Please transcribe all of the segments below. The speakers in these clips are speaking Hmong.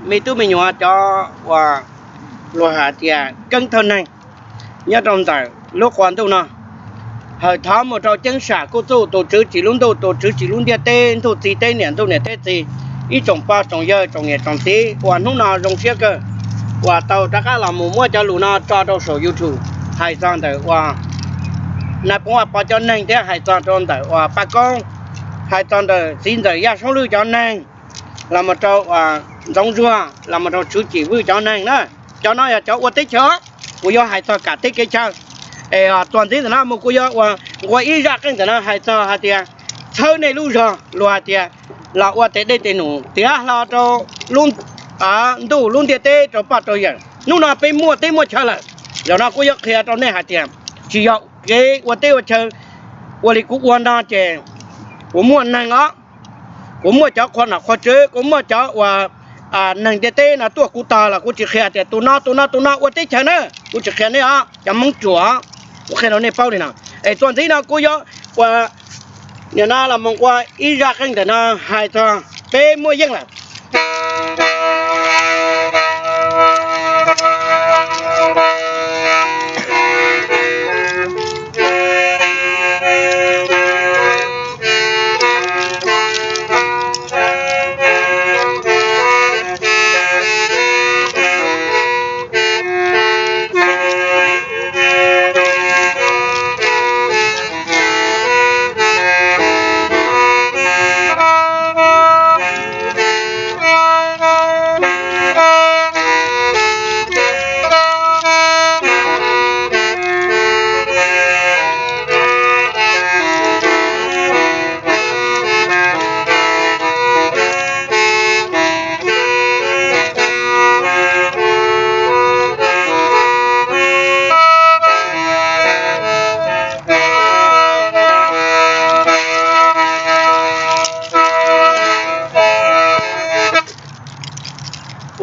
Me tub me nyuam cov uas luag hais tias keeb thawj neeg nyob rau ntawm lub qhua ntuj no, hawm thov mus rau ceeb sam kuj txuj tus tswv tsim lub ntuj tus tswv tsim lub ntiaj teb ntuj txiv teb niam ntuj niam teb txiv, ib tsoom pog tsoom yawg tsoom niam tsoom txiv uas hnub no zoo siab kawg uas tau rov qab los mus muab cov lus no tso rau saum YouTube hais txog ntawm uas nais phoo Vaj Pov cov neeg thiab hais txog rau ntawm uas Paj Koob, hais txog ntawm txiv ntxawm Yaj Soob Lwj cov neeg, los mus rau uas Ntxoov Zuag los mus rau Tswv Cim Vwj cov neeg na. Cov no yog cov ua teb chaws, kuv yuav hais txog kam teb kev chaw. Es txuas ntxiv ntawm no mus kuv yuav ua nqua ib zaj qeej ntawm no hais txog hais tias txhawb nej lub zog luag hais tias los ua tes dej tes num tiav hlo rau ntuj lub ntiaj teb rau poj rau yawm. Hnub no peb muaj teb muaj chaw lawm, zaum no kuv yuav qhia rau nej hais tias tsis yog kev ua teb ua chaw ua li kuv ua no ces kuv muaj neeg os, kuv muaj cov qhua nom qhua tswv, kuv muaj cov uas neeg ntiaj teb no tuaj kuv tog los kuv tsis qhia tias tus no tus no tus no ua teb chaws na, kuv tsis qhia nej os cov Hmoob ruam. Kuv qhia rau nej paub li no, es txuas ntxiv no kuv yuav ua nim no los mus ua ib zaj qeej ntawm no hais txog peb muaj yeej lawm.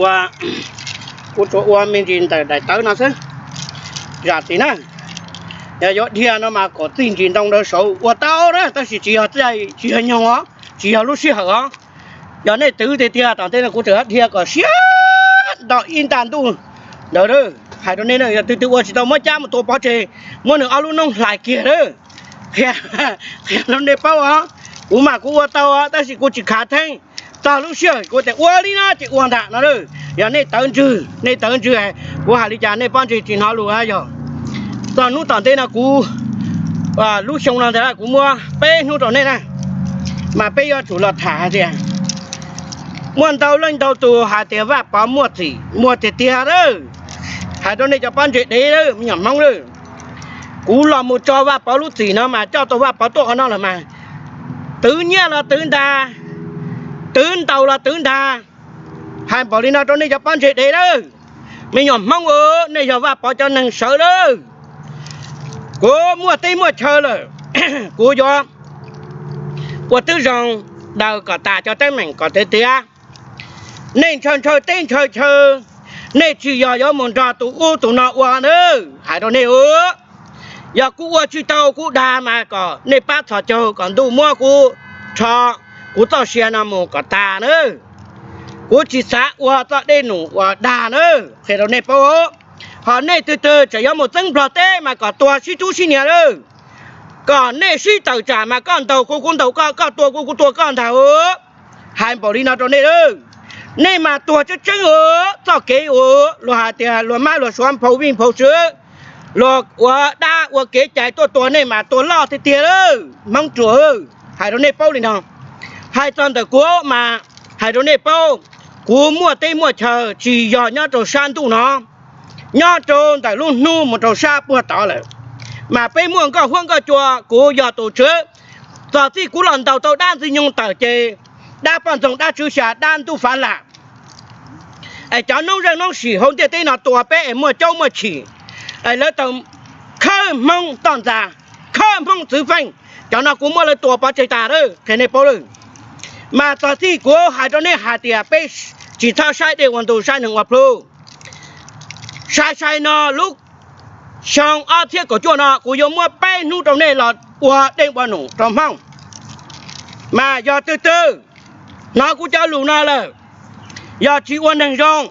Ua, kuv tsuas ua me ntsis ntawm daim tawv no xwb. Zam txim na, yog yuav dhia no mas kom txij ntsis ntoo ntawd saud ua tau na, tab sis tsis yog, tsis yog nyoog os, tsis yog lub sij hawm os. Yog nej twv tiag tiag tom ntej no kuv tseem dhia kom siab nto ib nta ntuj ntawd. Hais rau nej, yog twg twg ua tsis tau muab cab mus tua pov tseg, muab nws ob lub noob hlais kiag lawm. Qhia rau nej paub os, kuv mas kuv ua tau os, tab sis kuv tsis khav theeb. Txog lub sij hawm kuv tias ua li no ces ua ntag no. Yog nej tawv ntswg, nej tawv ntswg, kuv hais li cas nej pob ntseg tsis hnov lus. Yog txog hnub tom ntej no kuv, lub xyoo no ntag kuv muab peb hnub rau nej na, mas peb yuav tsum los tham hais tias muaj ntau leej ntau tus hais tias Vaj Pov muaj txim, muaj tiag tiag lawm. Hais rau nej cov pob ntseg dev lawm me nyuam Hmoob lawm, kuv los mus tso Vaj Pov lub txim no mas coj tau Vaj Pov tuaj qhov no lawm mas twv nyiaj los twv ntag, twv ntaus los twv ntag. Hais npaum li no rau nej cov pob ntseg dev lawm, me nyuam Hmoob, nej yog Vaj Pov cov neeg sawv lawm. Kuv muaj teb muaj chaw lawm, kuv yuav ua tib zoo daws kom tas cov teeb meem kom tiav tiav. Nej ntshaw ntshaw teb ntshaw chaw, nej tsis yog yuav mus nrog tus ub tus no ua na. Hais rau nej, yog kuv ua tsis tau kuv dag mas kom nej pab txhos caug kom ntuj muab kuv rho kuv txoj sia no mus kom tas na. Kuv tsis xav ua txoj dej num uas dag na, qhia rau nej paub. Ho nej twg twg tseem yuav mus txeeb Nplog teb mas kom tuag sib tub sib nias lawm. Kom nej sib tawm tsam mas koj ntaus kuv, kuv ntaus koj, koj tua kuv, kuv tua koj ntag. Hais npaum li no rau nej lawm, nej mas tuag tseeb tseeb. Txoj kev uas luag hais tias luag mab luag suav nphau vij nphau tswv, luag ua dab ua kev cai tuaj tua nej mas tuag loj tiag tiag lawm Hmoob ruam. Hais rau nej paub li no. Hais txog ntawm kuv mas hais rau nej paub, kuv muaj teb muaj chaw tsis yog nyob rau sab ntuj no, nyob rau ntawm lub hnub mus rau sab puag tod lawm. Mas peb muaj nkoj huab nkoj cua, kuv yog tus tswv. Txog txij kuv los ntaus tau dab ntxwg nyoog tawm ces dab poj ntxoog, dab tswv xya, dab ntuj fav lam, es cov noob zeej noob sim hauv ntiaj teb no tua peb es muaj caub muaj chim, es lawv tau khawb Hmoob toj ntxas, khawb Hmoob txwv feej, cov no kuv muab lawv tua pov tseg tas lawm, qhia nej paub lawm. Mas txog txij kuv hais rau nej hais tias peb tsis txhob saib dej ua ntug, saib neeg ua plhu. Sai sai no lub xyoo ob txhiab kaum cuaj no kuv yuav muab peb hnub rau nej los ua dej ua num rau Hmoob. Mas yog twg twg hnov kuv cov lus no lawm, Yog tsis ua neeg zoo,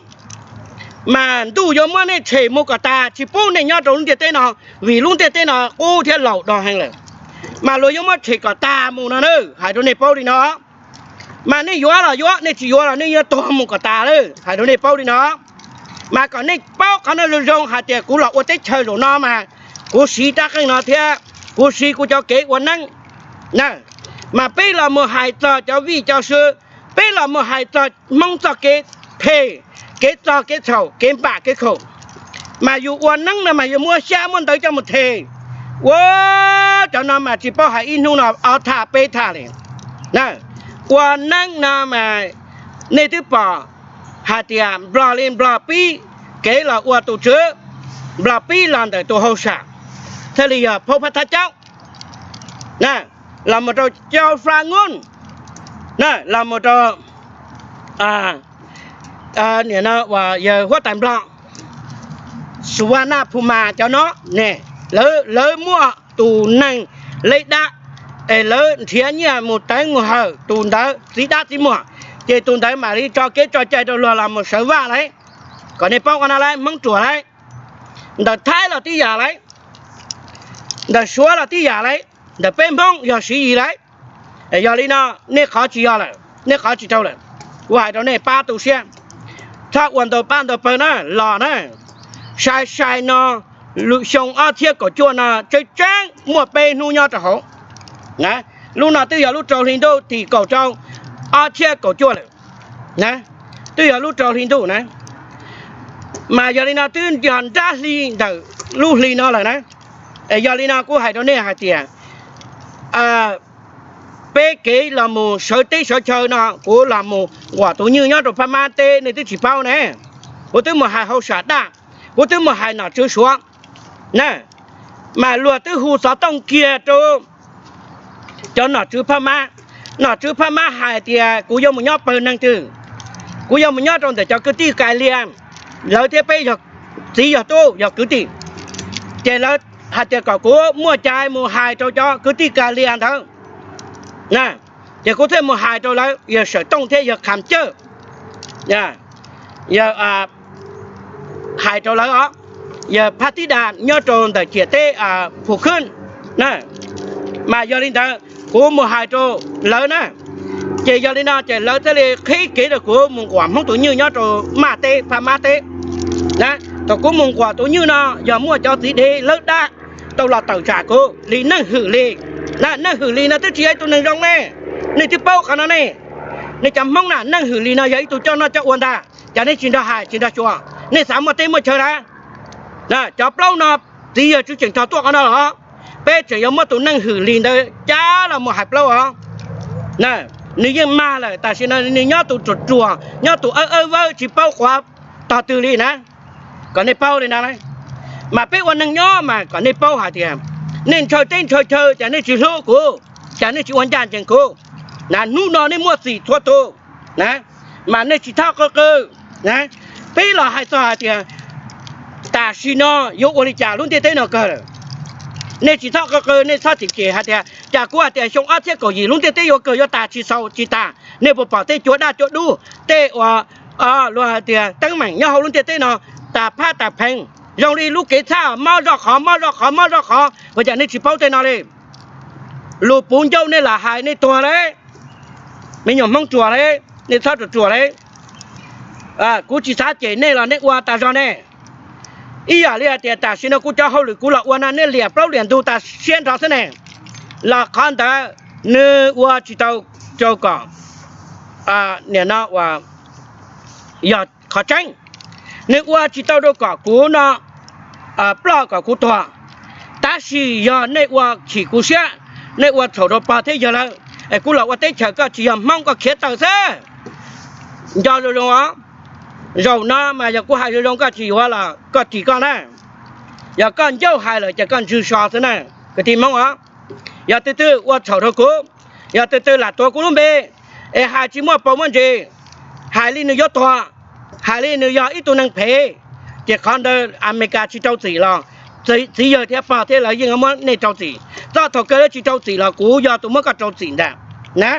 mas ntuj yuav muab nej tshem mus kom tas, tsis pub nej nyob rau lub ntiaj teb no, vim lub ntiaj teb no qub thiab laus do heev lawm, mas luag yuav muab tshem kom tas mus no na, hais rau nej paub li no. Mas nej yuav los yuav, nej tsis yuav los nej yuav tuag mus kom tas lawm, hais rau nej paub li no. Mas kom nej paub qhov no zoo zoo hais tias kuv los ua teb chaws zaum no mas kuv siv rab qeej no thiab kuv siv kuv cov kev ua neeb na, mas peb los mus hais txog cov vij cov sw, peb los mus hais txog Hmoob txoj kev phem, kev txog kev txhaum, kev npam kev khaum. Mas yus ua neeb no mas yus muab xyab muab ntawv coj mus them. Ua cov no mas tsis paub hais ib hnub no ob thaj peb thaj li. Ua neeb no mas nej twb pom hais tias nplog li nplog pib kev los ua tus tswv, nplog pib los ntawm tus hauj sam, thiaj li yog phauj Phab Thab Caub, los mus rau Caub Fla Ngun, los mus rau nim no uas yawg huab tais nplog Su Va Naj Phu Mas cov no, lawv muaj tus neeg leb dab, es lawv nrhiav nyiaj mus teev mus hawm tus ntawd txiv dab txiv muag, ces tus ntawd mam li tso kev tso cai rau luag los mus sawv vaj lauj. Kom nej paub qhov no lauj, Hmoob ruam lauj. Ntawm Thaib los tib yam lauj, ntawm Suav los tib yam lauj, ntawm peb Hmoob yog Siv Yis lauj. Yog li no, nej qhov tsis yog lawm, nej qhov tsis raug lawm. Kuv hais rau nej pab tu siab, txhob ua ntau pab ntau pawg na, los na. Sai sai no, xyoo ob txhiab kaum cuaj no tseeb tseeb muaj peb hnub nyob rau hauv. Lub no twb yog lub rau hli ntuj tim kaum rau ob txhiab kaum cuaj lawm, twb yog lub rau hli ntuj na. Mas yog li no twb yog nrab hli ntawm lub hli no lawm na. Yog li no kuv hais rau nej hais tias, peb kev los mus sawv teb sawv chaw no kuv los mus nquam tus nywj nyob rau Phab Mab teb nej twb tsis paub ne. Kuv twb mus hais hauj sam dab, kuv twb mus hais nom tswv Suav na, mas luag twb hu xov tooj kiag rau cov nom tswv Phab Mab. Nom tswv Phab Mab hais tias kuv yuav mus nyob pawg neeg twg, kuv yuav mus nyob rau ntawm cov kwv tij Kas Lias, lawv thiab peb yog txiv yog tub yog kwv tij. Ces lawv hais tias kom kuv muaj cai mus hais rau cov kwv tij Kas Lias ntawd. Ces kuv thiaj mus hais rau lawv, yawg Sawm Tooj thiab yawg Kham Cawj, yawg hais rau lawv os, yawg Phab Tib Das nyob rau ntawm ciam teb Phu Khwb na. Mas yog li ntawd kuv mus hais rau lawv na, ces yog li no ces lawv thiaj li qhib kev rau kuv mus nquam Hmoob tus nywj nyob rau Mab teb, Phab Mab teb. Thaum kuv mus nquam tus nywj no yog muaj cov txiv dev lawb dab tau los tawm tsam kuv li Neej Hwm Lis. Neej Hwm Lis no twb tsis yog ib tug neeg zoo ne, nej twb paub qhov no ne. Nej cov Hmoob na, Neej Hwm Lis no yog ib tug coj noj coj ua ntag, cas nej tsis nrog hais tsis nrog xyuas, nej xav muaj teb muaj chaw lawm. Cov plaub no txiv yawg tswv tseem rog tuaj qhov no los, peb tseem yuav muab tus Neej Hwm Lis ntawd cab los mus hais plaub os. Nws yeej mag lawm, tam sim no nws nyob tus ruam ruam, nyob tus awb awb vawb tsis paub quav tog twg li na. Kom nej paub li no, mas peb ua neeg nyob mas kom nej paub hais tias nej ntshaw teb ntshaw chaw cas nej tsis hlub kuv, cas nej tsis ua ncaj ncees kuv. Na hnub no nej muaj txim txhua tus na, mas nej tsis txhob qw qw. Peb los hais txog hais tias tam sim no yuav ua li cas lub ntiaj teb no kawg lawm. Nej tsis txhob qw qw, nej txhob txim cem hais tias cas kuv hais tias xyoo ob txhiab kaum yim lub ntiaj teb yuav kawg yuav tas tsis xaus tsis tas. Nej puas pom tej cua daj cua dub, tej uas luag hais tias teeb meem nyob hauv lub ntiaj teb no tas phab tas pheej, zoo li lub kev txhab mob zoj qhov mob zoj qhov mob zoj qhov, ua cas nej tsis paub tej no li? Lus puv ncauj nej lam hais nej tuag lawm. Me nyuam Hmoob ruam lawm, nej txhob ruam ruam lawm. Kuv tsis xav cem nej los nej ua tas zog ne. Ib yam li hais tias tam sim no kuv cov hauj lwm kuv los ua no nej liam plaub liam ntug tas siab nrho xwb ne. Los qhov ntawd nws ua tsis tau rau kom, nim no uas yog qhov tseeb, nws ua tsis tau rau kom kuv no ploj kom kuv tuag. Tab sis yog nej ua chim kuv siab, nej ua txhaum rau pog thiab yawg lawm, es kuv los ua teb chaws koj tsis yog Hmoob koj khiav tawm xwb. Nco zoo zoo os, zaum no mas yog kuv hais zoo zoo koj tsis yuav los koj ris koj na. Yog koj ncauj hais lawm ces koj ntswg so xwb na, kwv tij Hmoob os. Yog tus twg ua txhaum rau kuv, yog tus twg lam tuav kuv lub npe, es hais tsis muaj paus muaj ntsis, hais li nws yuav tuag, hais li nws yog ib tug neeg phem, ces qhov ntawd Amelikas tsis rau txim los txiv yawg thiab pog thiab lawv yeej muab nej rau txim. Txog thaum kawg lawv tsis rau txim los kuv yog tus muab koj rau txim ntag na.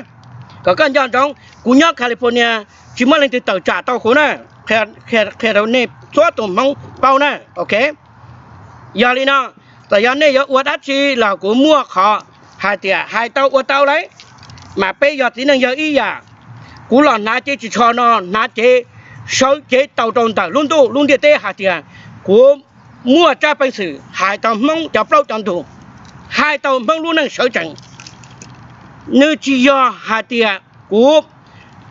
Kom koj nco ntsoov, kuv nyob California, tsis muaj leej twg tawm tsam tau kuv na. Qhia rau nej txhua tus Hmoob paub na, ok. Yog li no, txawm yog nej yuav ua dab tsi los kuv muaj qhov hais tias hais tau ua tau lawm, mas peb yog txiv neej yog ib yam. Kuv los hnav cev ris tsho no, hnav cev, sawv cev tau rau ntawm lub ntuj lub ntiaj teb hais tias kuv muaj tsab peev xwm hais tau Hmoob cov plaub cov ntug, hais tau Hmoob lub neej sawv tsees. Nws tsis yog hais tias kuv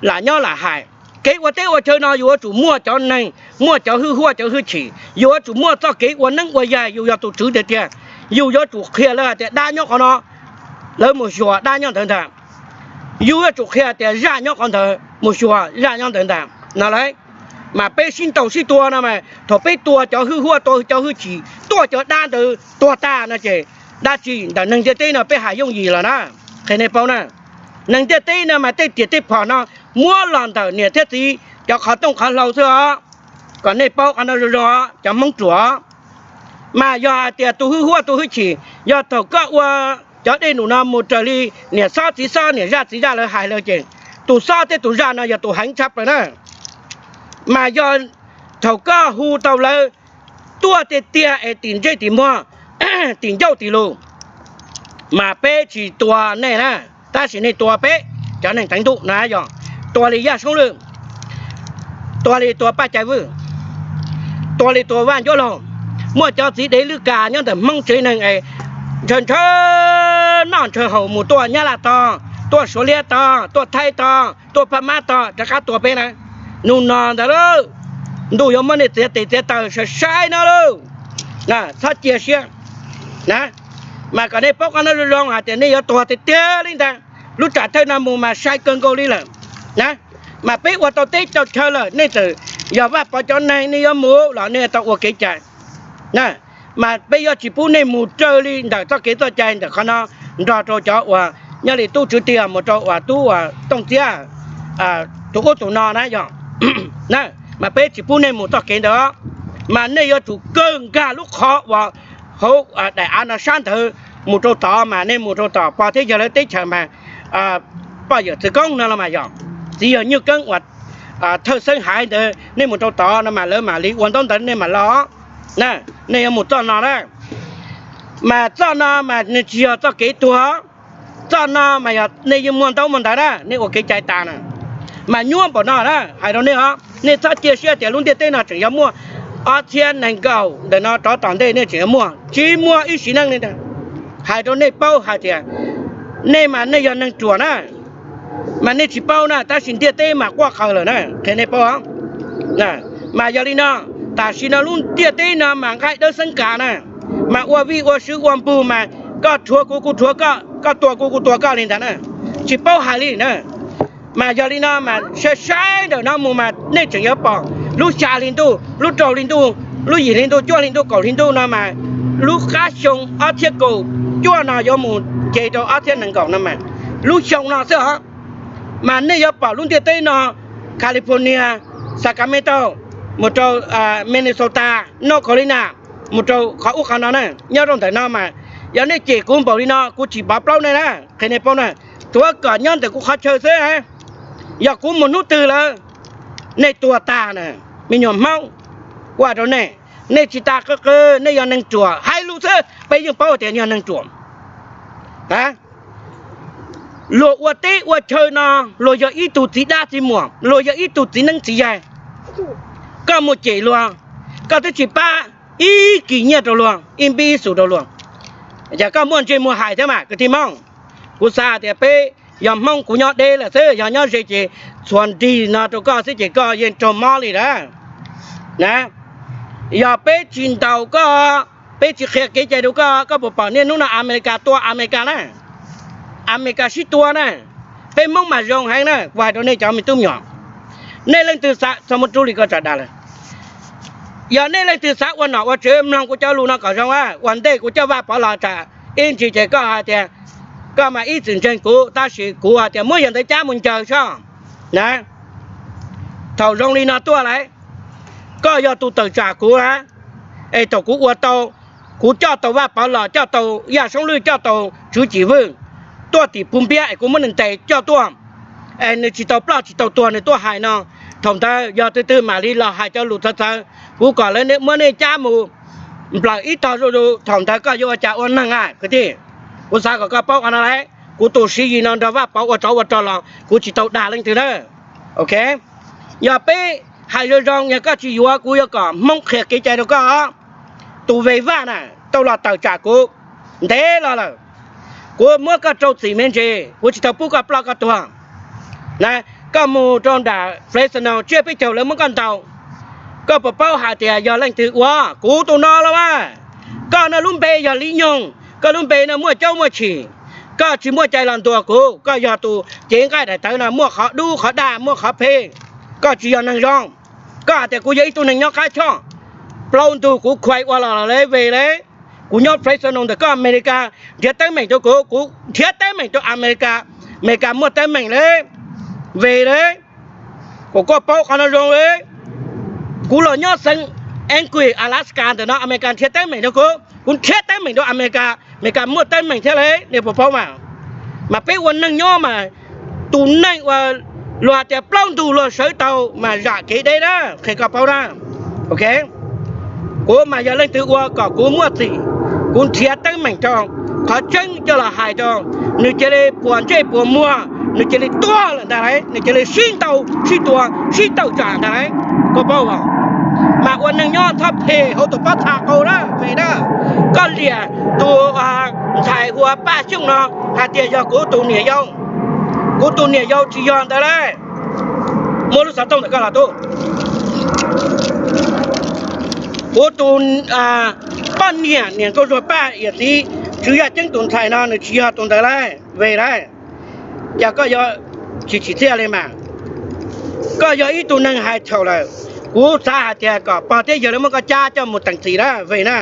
lam nyob lam hais. Kev ua teb ua chaw no yus yuav tsum muaj cov neeg, muaj cov hwj huaj cov hwj chim, yus yuav tsum muaj txoj kev ua neeb ua yaig, yus yog tus tswv tiag tiag, yus yuav tsum qhia lawv hais tias dab nyob qhov no, lawv mus xyuas dab nyob ntawd ntag. Yus yuav tsum qhia tias zaj nyob qhov ntawd, mus xyuas zaj nyob ntawd ntag no lauj. Mas peb sib ntaus sib tua no mas thaum peb tua cov hwj huaj, tua cov hwj chim, tua cov dab ntawd tuag tag no ces dab tsi ntawm neeg ntiaj teb no peb hais yooj yim los na. Qhia nej paub na, neeg ntiaj teb no mas tej riam tej phom no muab los ntawm niam thiab txiv cov qhov tooj qhov hlau xwb os. Kom nej paub qhov no zoo zoo os cov Hmoob ruam. Mas yog hais tias tus hwj huaj tus hwj chim, yog thaum koj ua cov dej num no mus raws li niam xob txiv xob niam zaj txiv zaj lawv hais lawm ces tus xob thiab tus zaj no yog tus heev tshaj plaws na. Mas yog thaum koj hu tau lawv tuaj tiag tiag es tim ntsej tim muag, tim ncauj tim lus, mas peb tsis tua nej na, tab sis nej tua peb cov neeg teev ntuj na, yog tua li Yaj Soob Lwj, tua li tua Paj Cai Vwj, tua li tua Vaj Ncuab Laug. Muaj cov txiv dev lwj kas nyob ntawm Hmoob tsev neeg es ntshaw ntshaw noj ntshaw haus mus tuaj Nyab Laj tog, tuaj Suav liab tog, tuaj Thaib tog, tuaj Phab Mab tog rov qab tua peb na. Nug no ntawd lauj, ntuj yuav muab nej txiav tes txiav taw sai sai no lauj. Txhob cia siab na, mas kom nej paub qhov no zoo zoo hais tias nej yuav tuag tiag tiag li ntag. Lub tsam thawj no mus mas sai kawg nkaus li lawm na. Mas peb ua tau teb tau chaw lawm, nej txawm yog Vaj Pov cov neeg nej yuav mus los nej tau ua kev cai na. Mas peb yuav tsis pub nej mus raws li ntawm txoj kev txoj cai ntawm qhov no nrog rau cov uas nyob li tub Tswv Tiag mus rau uas tub uas Tooj Txiab, tus ub tus no na yog na. Mas peb tsis pub nej mus txoj kev ntawd, mas nej yuav tsum kawg nkag lub qhov uas hauv daim av no sab ntawd mus rau tod, mas nej mus rau tom pog thiab yawg lawv teb chaws mas poj yawm txwv koob no los mas yog txiv yawg Nyuj Keeb uas thawj xeeb haiv ntawd, nej mus rau tod no mas lawv mam li ua ntaub ntawv nej mam los na. Nej yuav mus txoj no na, mas txoj no mas nws tsis yog txoj kev tuag. Txoj no mas yog nej yeej muaj ntaub muaj ntawv na, nej ua kev cai tas na. Mas nyuaj npaum no na, hais rau nej os, nej txhob cia siab tias lub ntiaj teb no tseem yuav muaj ob txhiab nees nkaum ntawm no rov tom ntej nej tseem yuav muaj, tsis muaj ib sim neej li ntag. Hais rau nej paub hais tias nej mas nej yog neeg ruam na, mas nej tsis paub na, tab sis ntiaj teb mas quaj qw lawm na, qhia nej paub. Mas yog li no, tam sim no lub ntiaj teb no mas nqaij dawb xeeb kav na, mas ua vij ua sw ua npug mas koj rhuav kuv kuv rhuav koj, koj tua kuv kuv tua koj li ntag na, tsis paub hais li na. Mas yog li no mas saib saib ntawm no mus mas nej tseem yuav pom lub xya hli ntuj, lub rau hli ntuj, lub yim hli ntuj, cuaj hli ntuj, kaum hli ntuj no mas lub qab xyoo ob txhiab kaum cuaj no yuav mus nce rau ob txhiab nees nkaum no mas lub xyoo no xwb os. Mas nej yuav pom lub ntiaj teb no, California, Sacramento, mus rau Minnesota, North Carolina, mus rau qhov ub qhov no na, nyob rau ntawm no mas yog nej cem kuv npaum li no kuv tsis pov plaub nej na, qhia nej paub na, tuav kom nyob ntawm kuv qhov chaw xwb. Yog kuv mus hnub twg lawm, nej tuag tag na, me nyuam Hmoob. Kuv hais rau nej, nej tsis tas qw qw, nej yog neeg ruam, hais lus xwb peb yeej paub tias yog neeg ruam. Luag ua teb ua chaw no, luag yog ib tug txiv dab txiv muam, luag yog ib tug txiv neeb txiv yaig. Koj mus cem luag, koj twb tsis pab ib kis nyiaj rau luag, ib npib ib xus rau luag, ces koj muaj ntsej muag hais thiab mas kwv tij Hmoob. Kuv xav tias peb yog Hmoob kuv nyob deb lawm xwb, yog nyob ze ces txhuas nrig no rau koj xwb ces koj yeej raug mob li lawm na. Yog peb tsis ntaus koj, peb tsis qhia kev cai rau koj, koj puas pom niaj hnub no Amelikas tua Amelikas na? Amelikas sib tua na. Peb Hmoob mas zoo heev na, kuv hais rau nej cov me tub me nyuam. Nej leej twg xav, txog muaj rub li koj tsam dag lawm. Yog nej leej twg xav ua nom ua tswv mloog kuv cov lus no kom zoo, ua ntej kuv coj Vaj Pov los tsam ib ntsis ces koj hais tias koj mas ib txwm ntseeg kuv, tab sis kuv hais tias muab yog ntawd cab mus ncaws soj na. Thaum zoo li no tuaj lawm, koj yog tus tawm tsam kuv na. Es thaum kuv ua tau, kuv coj tau Vaj Pov los, coj tau Yaj Soob Lwj, coj tau Tswv Cim Vwj tuaj tim Phu Npiab es kuv muab nws ntes coj tuaj, nws tsis tau ploj tsis tau tuag nws tuaj hais no. Thaum ntawd yog twg twg mam li los hais cov lus txawv txawv, kuv kom lawv muab nej cab mus nplawm ib tog zuj zus, thaum ntawd koj yuav ua cas ua neeg a kwv tij? Kuv xav kom koj paub qhov no lawm. Kuv tus Siv Yis no nrog Vaj Pov ua tsov ua rog los kuv tsis tau dag leej twg na. Ok, yog peb hais zoo zoo, yog koj tsis yuav, kuv yuav kom Hmoob qhia kev cai rau koj. Tus Ve Vaj na tau los tawm tsam kuv ntev los lawm. Kuv muab koj rau txim me ntsis, kuv tsis tau pub koj ploj koj tuag. Koj mus rau nram Fresno tsiab peb caug lawv muab koj ntaus. Koj puas paub hais tias yog leej twg ua? Kuv tus no los mas. Koj no lub npe yog Lis Nyoog, koj lub npe no muaj caub muaj chim. Koj tsis muaj cai los ntuas kuv, koj yog tus cev nqaij daim tawv no muaj qhov dub qhov dag muaj qhov phem. Koj tsis yog neeg zoo. Koj hais tias kuv yog ib tug neeg nyob qab choj, plaub ntug kuv khuais ua los lawv ve lawm. Kuv nyob Fresno ntawm koj, Amelikas nrhiav teeb meem rau kuv, kuv nrhiav teeb meem rau Amelikas, Amelikas muaj teeb meem lawm, ve lawm. Kom koj paub qhov no zoo lawm. Kuv los nyob xeev Anchorage, Alaska ntawm no, Amelikas nrhiav teeb meem rau kuv, kuv nrhiav teeb meem rau Amelikas, Amelikas muaj teeb meem thiab lawm, nej puas paub mas? Mas peb ua neeg nyob mas, tus neeg uas luag hais tias plaub ntug luag sawv tau mas zam kev deb na, qhia koj paub na. Ok, kuv mas yog leej twg ua kom kuv muaj txim, kuv nrhiav teeb meem rau, qhov tseeb coj los hais rau, nws cia li puas ntsej puas muag, nws cia li tuag lawm ntag lauj, nws cia li sib ntaus sib tua sib tawm tsam ntag lauj, koj paub. Mas ua neeg nyob txhob phem hauv tus pob txha qau na, me na. Koj liam tus ntxhais hu ua Paj Xyooj no hais tias yog kuv tus niam yau. Kuv tus niam yau tsis yog ntawd lauj. Muab lub xov tooj ntawm koj los tub. Kuv tus poj niam niam Nkauj Zuag Paj yawm txiv Tswv Yaj Ceeb tus ntxhais no nws tsis yog tus ntawd lauj, ve lauj. Yog koj yuav tsis tsim txiaj li mas, koj yog ib tug neeg hais thaum lawm, kuv xav hais tias kom pog thiab yawg lawv muab koj cab coj mus teem txim na, ve na,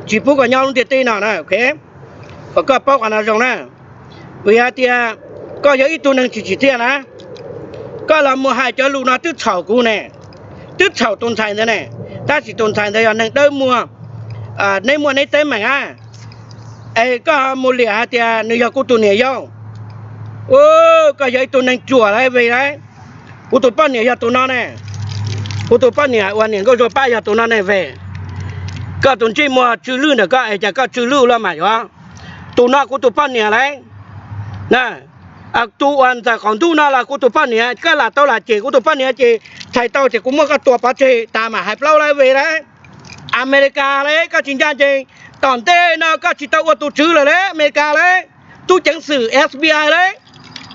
tsis pub koj nyob lub ntiaj teb no na, ok. Kom koj paub qhov no zoo na. Vim hais tias koj yog ib tug neeg tsis tsim txiaj na, koj los mus hais cov lus no twb txhaum kuv ne, twb txhaum tus ntxhais ntawd ne, tab sis tus ntxhais ntawd yog neeg dawb muag, neb muaj neb teeb meem a. Es koj mus liam hais tias nws yog kuv tus niam yau. Koj yog ib tug neeg ruam lauj, ve lauj. Kuv tus poj niam yog tus no ne, kuv tus poj niam uas niam Nkauj Zuag Paj yog tus no ne, ve. Koj tus ntsej muag tsw lwj ntawm koj es cas koj tsw lwj los mas yuav. Tus no kuv tus poj niam lauj. Tus uas ntxawm qaum ntuj no los kuv tus poj niam, koj lam tau lam cem kuv tus poj niam ces txhais tau tias kuv muab koj tua pov tseg tas mam hais plaub lauj, ve lauj. Amelikas lauj, koj tsis ncaj ncees, tom ntej no koj tsis tau ua tus tswv lawm lauj, Amelikas lauj, tub ceev xwm, F B I lauj,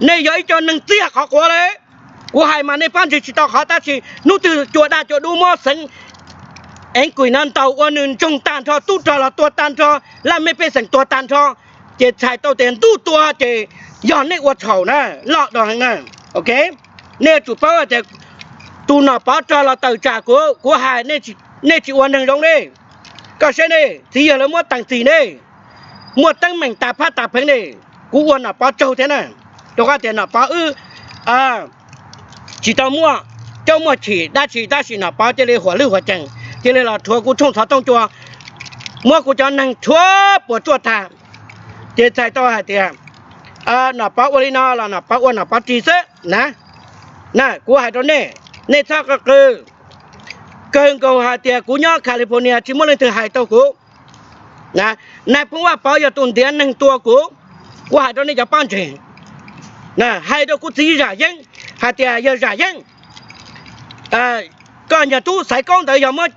nej yog ib co neeg txiag qhov quav lauj. Kuv hais mas nej pab ntseeg tsis tau qhov, tab sis hnub twg cua daj cua dub muab xeev Anchorage no ntaus ua nws ntsoog tag nrho, tub rog los tua tag nrho, laj mej pej xeem tua tag nrho, ces txhais tau tias ntuj tua ces yog nej ua txhaum na, loj do heev na. Ok, nej yuav tsum paub tias tus Nom Pov rog los tawm tsam kuv, kuv hais nej tsis ua neeg zoo ne. Koj saib ne, txiv yawg lawv muab teem txim ne, muaj teeb meem tas phab tas pheev ne. Kuv ua Nom Pov tsaug thiab na, rau qhov tias Nom Pov wb tsis tau muaj caub muaj chim dab tsi, tab sis Nom Pov cia li huam lwj huam cees, cia li los rhuav kuv tshooj xov tooj cua, muab kuv cov neeg rhuav puas tsuaj tag. Ces txhais tau hais tias Nom Pov ua li no los Nom Pov ua Nom Pov ris xwb na. Na, kuv hais rau nej, nej txhob qw, kawg nkaus hais tias kuv nyob California tsis muaj leej twg hais tau kuv. Nais Phoo Vaj Pov yog tus ntiav neeg tua kuv. Kuv hais rau nej cov pab ntseeg, hais rau kuv txiv Zam Yeeb hais tias yog Zam Yeeb, koj nyuag tub Xaiv Kaub ntawd yog muab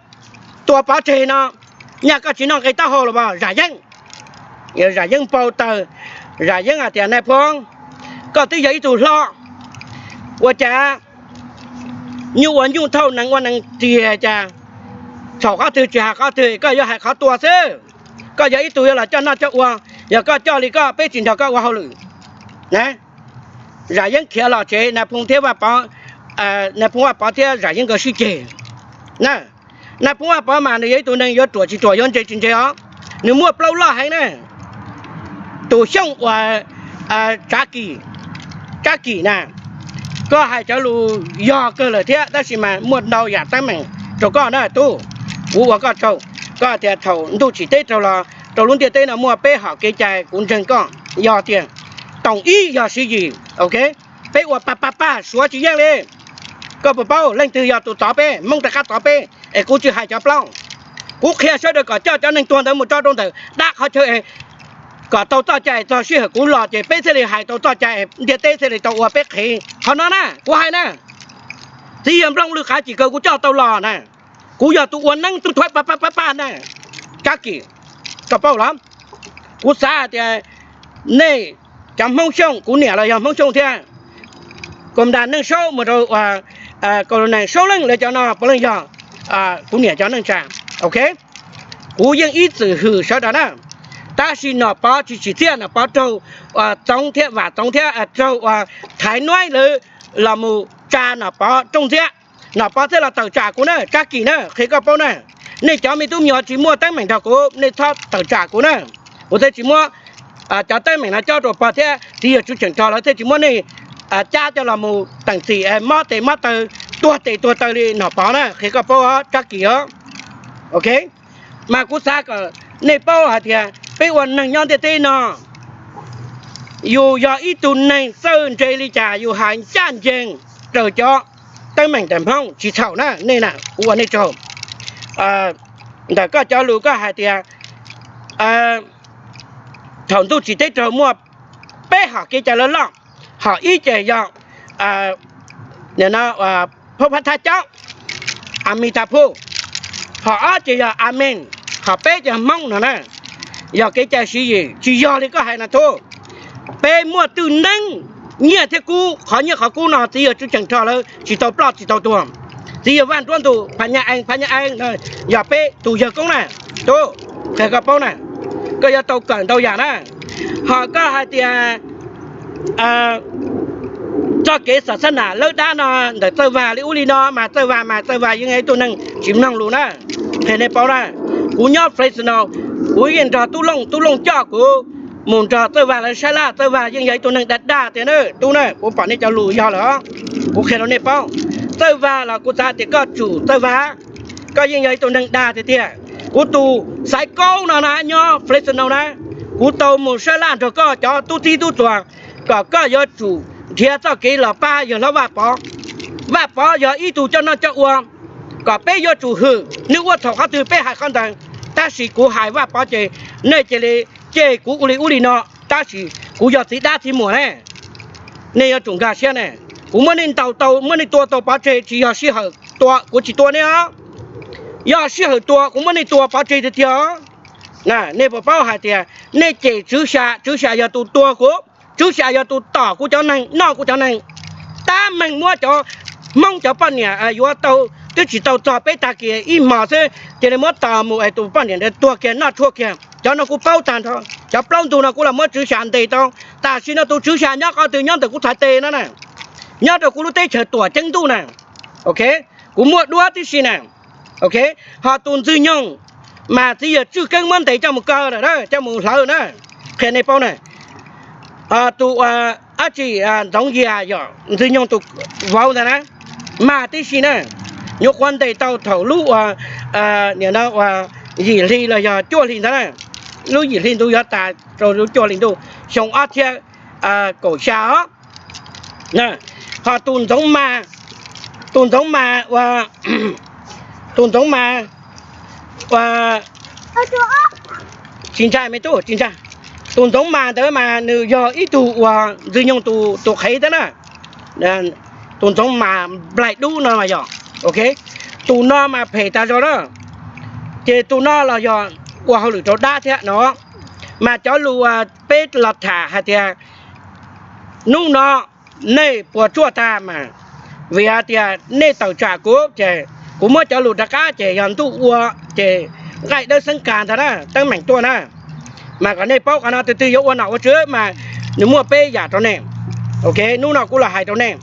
tua pov tseg no, nyaj koj tsis noj nqe taub hau los as Zam Yeeb. Zam Yeeb npau taws, Zam Yeeb hais tias Nais Phoo, koj twb yog ib tug hlob, ua cas nyuj ua nyuj thauj nees ua nees tiag cas, txhaum qhov twg tsis hais qhov twg, koj yuav hais qhov tua xwb. Koj yog ib tug yuav los coj noj coj ua, yog koj coj li koj peb tsis nrog koj ua hauj lwm. Zam Yeeb khiav los tsev, Nais Phoo thiab Vaj Pov, Nais Phoo Vaj Pov thiab Zam Yeeb nkawd sib ceg. Nais Phoo Vaj Pov mas nws yog ib tug neeg yuav ruam tsis ruam yuav ntse tsis ntse os, nws muaj plaub loj heev na. Tus Xyooj uas Tsav Kim, Tsav Kim na, koj hais cov lus yog kawg lawm thiab, tab sis mas muaj ntau yam teeb meem rau koj na tub. Kuv ua koj tsaug, koj tias thaum ntuj tsim teb raug los rau lub ntiaj teb no muaj peb hom kev cai, kuv ntseeg koj, yog tiag. Toom ib yog Siv Yis, ok. Peb ua pab pab pab suav tsis yeej li. Koj puas paub leej twg yog tus tov peb, Hmoob rov qab tov peb? Es kuv tsis hais cov plaub, kuv qhia sawv daws kom coj cov neeg tuag ntawd mus tso rau ntawm dab qhov chaw es kom tau txoj cai, txog sij hawm kuv los ces peb thiaj li hais tau txoj cai, ntiaj teb thiaj li tau ua peb qhev. Qhov no na kuv hais na, txiv yawg Nplooj Lwj Qav Cim Kaws kuv coj tau los na. Kuv yog tus ua neeb tub thuab pab pab pab pab na. Kab Kis, koj paub los? Kuv xav hais tias nej cov Hmoob Xyooj, kuv niam los yog Hmoob Xyooj thiab, Kaus Nras Neej Saub mus rau Kaus Nras Neej Saub leej lawv cov no puav leej yog kuv niam cov neej tsa. Ok, kuv yeej ib txwm hwm sawv daws na, tab sis Nom Pov tsis tsim txiaj, Nom Pov raug Txoov thiab Vam Txoov thiab raug Thaiv Nuaib lawv los mus tsa Nom Pov rooj ntxiab, Nom Pov thiaj los tawm tsam kuv na, Kab Kis na, qhia koj paub na. Nej cov me tub me nyuam tsis muaj teeb meem nrog kuv, nej txhob tawm tsam kuv na. Kuv thiaj tsis muab cov teeb meem no cob rau pog thiab txiv yawg Tswv Cheem Rog lawv thiaj tsis muab nej cab coj los mus teem txim mob tes mob taw, tuag tes tuag taw li Nom Pov na, qhia koj paub os Kab Kis os. Ok, mas kuv xav kom nej paub hais tias peb ua neeg nyob ntiaj teb no, yus yog ib tug neeg txawj ntse li cas yus hais ncaj ncees raws cov teeb meem ntawm Hmoob tsis txhaum na nej na, kuv ua nej tsaug. Ntawm koj cov lus koj hais tias thaum ntuj tsim teb raug muaj peb hom kev cai loj loj, hom ib ces yog Phub Phab Thab Caub, Amitabh, hom ob ces yog Amen, hom peb ces yog Hmoob no na. Yog kev cai Siv Yis, tsis yog li koj hais na tub. Peb muaj twj neeb, nyiaj thiab kub, qhov nyiaj qhov kub no txiv yawg Tswv Cheem Rog lawv tsis tau ploj tsis tau tuag. Txiv yawg Vaj Nruab Ntus, Phab Nyab Eeb, Phab Nyab Eeb no yog peb tus yawg koob na tub, qhia koj paub na. Koj yuav tau kawm ntau yam na. Ho koj hais tias txoj kev xam xab nam lawb dab no ntawm Txawj Vag li ub li no mas Txawj Vag mas Txawj Vag yeej yog ib tug neeg tsis mloog lus na. Qhia nej paub na, kuv nyob Fresno, kuv yeej nrog Tub Looj, Tub Looj coj kuv mus nrog Txawj Vag lawv sab laj, Txawj Vag yeej yog ib tug neeg dag dag tiag na tub na, kuv pom nej cov lus yog lawm. Kuv qhia rau nej paub, Txawj Vag los kuv xav tias koj tsum Txawj Vag, koj yeej yog ib tug neeg dag tiag tiag. Kuv tus xaiv kaub no na nyob Fresno na, kuv tau mus sab laj nrog koj cov tub txib tub txuas kom koj yuav tsum nrhiav txoj kev los pab yawg hlob Vaj Pov. Vaj Pov yog ib tug coj noj coj ua, kom peb yuav tsum hwm nws ua thaum qhov twg peb hais qhov ntawd. Tab sis kuv hais Vaj Pov ces nej cia li cem kuv ua li ub li no, tab sis kuv yog txiv dab txiv muam ne. Nej yuav tsum nkag siab ne. Kuv muab nej ntaus tau, muab nej tua tau pov tseg, tsis yog sij hawm tua, kuv tsis tua nej os. Yog sij hawm tua kuv muab nej tua pov tseg tiag tiag os. Nej puas paub hais tias nej cem Tswv Xya, Tswv Xya yog tus tua kuv, Tswv Xya yog tus tom kuv cov neeg, noj kuv cov neeg. Tab meeg muab cov Hmoob cov poj niam yuav tau, twb tsis tau txog peb tag kis ib hmos xwb cia li muab tos mus es tus poj niam ntawd tuag kiag noj tshuaj kiag. Cov no kuv paub tag nrho, cov plaub ntug no kuv los muab Tswv Xya ntes tau. Tam sim no tus Tswv Xya nyob qhov twg? Nyob ntawm kuv txhais tes no na, nyob rau kuv lub teb chaws Tuam Ceeb Ntuj na. Ok, kuv muaj duab tib si na. Ok, ho tus Ntxwg Nyoog mas txiv yawg Tswj Keeb muab ntes coj mus kaw lawm, coj mus hlawv na. Qhia nej paub na, tus dab tsi, Ntxoov Yias yog Ntxwg Nyoog tus vauv ntag na, mag tib si na. Nyuam qhuav ntes tau thaum lub ua, nim no ua yim hli los yog cuaj hli ntag na, lub yim hli ntuj yuav tas rau lub cuaj hli ntuj xyoo ob txhiab kaum xya os. Ho tus Ntxoov Mas, tus Ntxoov Mas ua, tus Ntxoov Mas ua, tsis ntshai me tub, tsis ntshai. Tus Ntxoov Mas ntawd mas nws yog ib tug uas Ntxwg Nyoog tus qhev thiab na. Tus Ntxoov Mas Nplaig Dub no mas yog, ok, tus no mas phem tas zog na. Ces tus no los yog ua hauj lwm rau dab thiab no. Mas cov lus uas peb los tham hais tias hnub no nej puas tsuaj tag mas vim hais tias nej tawm tsam kuv ces kuv muab cov lus rov qab ces yog ntuj ua ces nqaij dawb xeeb kag ntag na, teeb meem tuaj na. Mas kom nej paub qhov no, tus twg yuav ua nom ua tswv mas nws muaj peb yam rau nej. Ok, hnub no kuv los hais rau nej.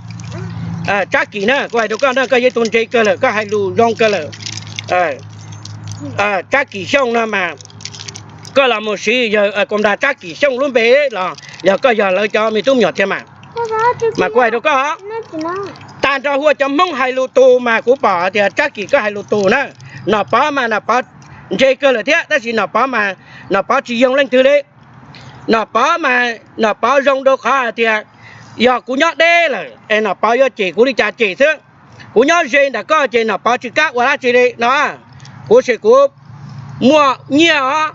Tsab Kis na, kuv hais rau koj na, koj yog ib tug ntse kawg lawm, koj hais lus zoo kawg lawm. Tsab Kis Xyooj no mas koj los mus siv yawg Kaus Nras Tsab Kis Xyooj lub npe los yog koj yog lawv cov me tub me nyuam thiab mas. Mas kuv hais rau koj, tag nrho huaj cov Hmoob hais lus tus mas kuv pom tias Tsab Kis koj hais lus tus na. Nom Pov mas Nom Pov ntse kawg lawm thiab, tab sis Nom Pov mas Nom Pov tsis yoog leej twg li. Nom Pov mas Nom Pov zoo rau qhov hais tias yog kuv nyob deb lawm es Nom Pov yuav cem kuv li cas cem xwb. Kuv nyob ze ntawm koj ces Nom Pov tsis kam ua dab tsi li no. Kuv sim kuv muaj nyiaj os,